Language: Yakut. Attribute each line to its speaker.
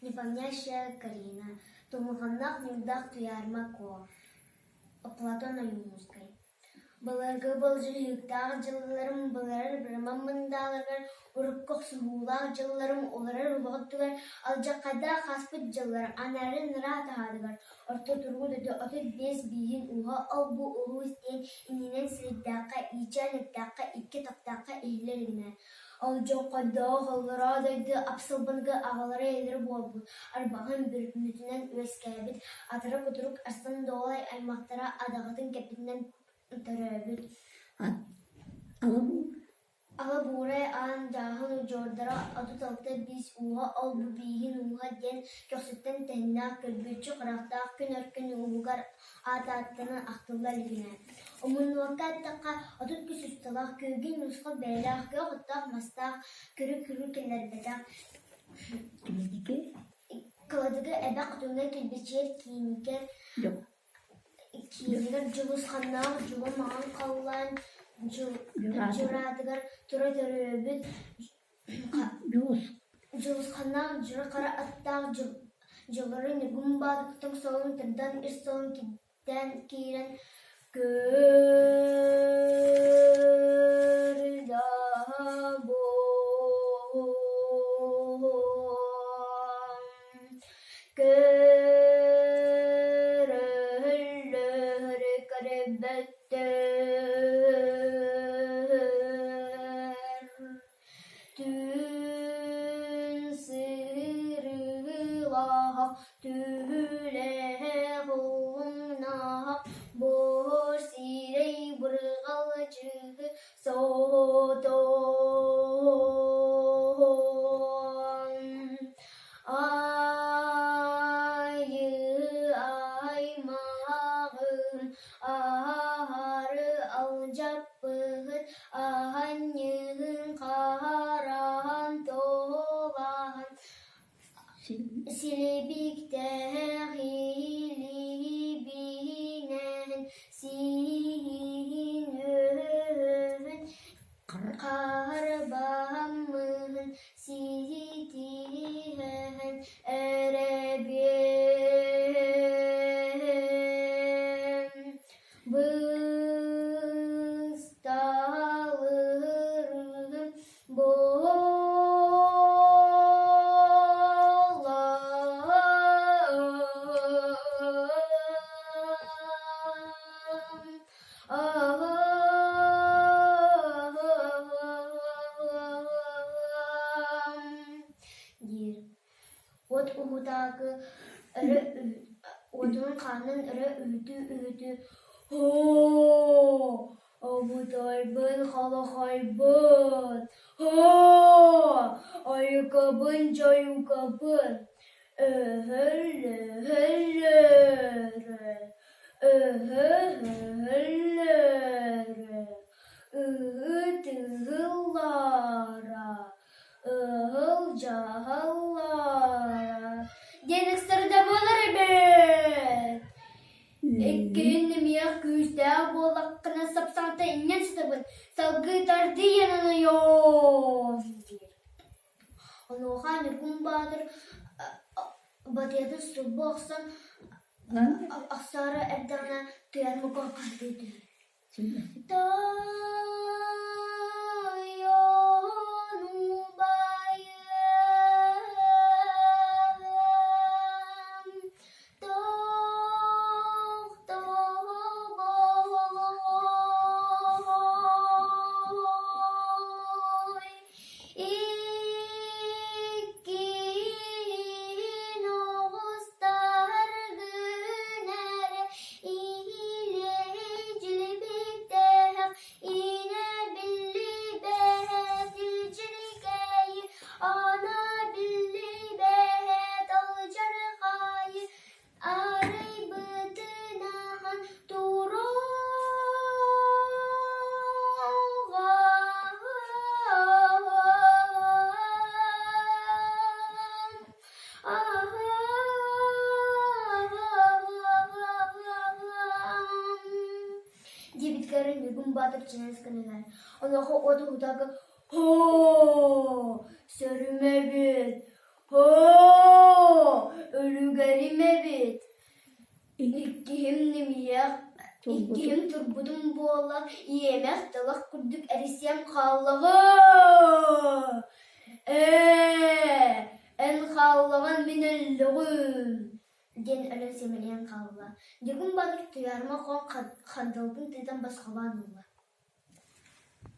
Speaker 1: Непомнящая Карина, Тумулҕаннаах ньуурдаах Туйаарыма Куо, Платон Ойуунускай Былыргы былдьаһыктаах дьылларым былырар бырымам мындааларыгар, урукку охсуһуулаах дьылларым уларар улаҕаттыгар, алдьархайдаах ааспыт дьыллар анарын ыраат аһаатыгар, орто туруу дойду 35 бииһин ууһа ол-бу улуус диэн иннинэн сирэйдээххэ, иичээн эттэххэ, икки атахтаахха иһиллэр илигинэ. Ол дьоҥхойдоох оллураа дойду апсылбаныгы аҕалара-ийэлэрэ буолбут, арбаҕын бүрүммүтүнэн үөскээбит, атара-кутурук Арсан Дуолай аймахтара адаҕатын кэппитинэн төрөөбүт. Ала Буурай аан дьааһын удьуордара 36 биис ууһа ол-бу бииһин ууһа диэн көхсүттэн тэҥнээх көрбүөччү харахтаах күн өркөн ууһугар аат ааттанан ахтылла илигинэ. Омуннуокка эттэххэ, 30 үс усталаах, күөгүн ньуусхал бэйэлээх, күөх оттоох мастаах, көрү-күрү киллэрбэтэх Кыладыгы эбэ хотуҥҥа кирбичиэр киинигэр киинигэр дьулусханнаах дьула маҥан халлаан дьураатыгар тура төрөөбүт дьулусханнаах дьура хара аттаах дьыллары Ньургун Баатыттан солун тырдан үс сылын кирдээн киирэн Көрдөбүн Көрөллөр көрбөттөр Түүн сырыылаах түлээх уҥнаах буор сирэй бырҕалдьыһы сотон Айыы аймаҕым аһары алдьаппыт аһанньыһын хараан туолаһан силибиктээх илиибинэн сиһин өһүн харбаммыһын ситиһэн эрэбиэн Бысталырым буолан диир. Уот уһутаакы өрө уотунан хаанын өрө үһүтүү-үһүтүү «Һоо, обутайбын халахайбын, һоо, айыкабын дьайыкабын, өһөллө-өһөллөөрө, өһө-өһөллөөрө, ыһыы-тыһыллаара, Ыһыл-дьаһаллаара диэн ыксарыта буолар эбит. Иккиһин эмиэ күүстээх буоллаххына сапсаҥта иҥнэн сытабын, салгыы тардыйан анайоон диир. Онуоха Ньургун Баатыр батыйатын сулбу охсон охсоору эрдэҕинэ тыйан мукуһа хаһытыы түһэр. Тойон убайым, тохтоболой, Иккиһин оҕустаргын эрэ иилээдьилбитэх инэ биллибэт илдьиркэйи ана биллибэт алдьархайы Арыйбытынахан туруоҕа диэбитгэрин Ньургун Баатыр чинэс гыныгар. Онуоха уот уһутаакы «Һоо, сөрүмэбит! Һоо, үлүгэрим эбит, иккиһим ньимийэх, иккиһим турбутум буоллар, иэмэх талах курдук эрисиэм хааллаҕа. Ээ, эн хааллаҕын мин өллөҕүм диэн өлөн симэлийэн хаалла. Дьөгүн балык Туйаарыма Хоҥ хандалытын тыытан босхолоон ылла.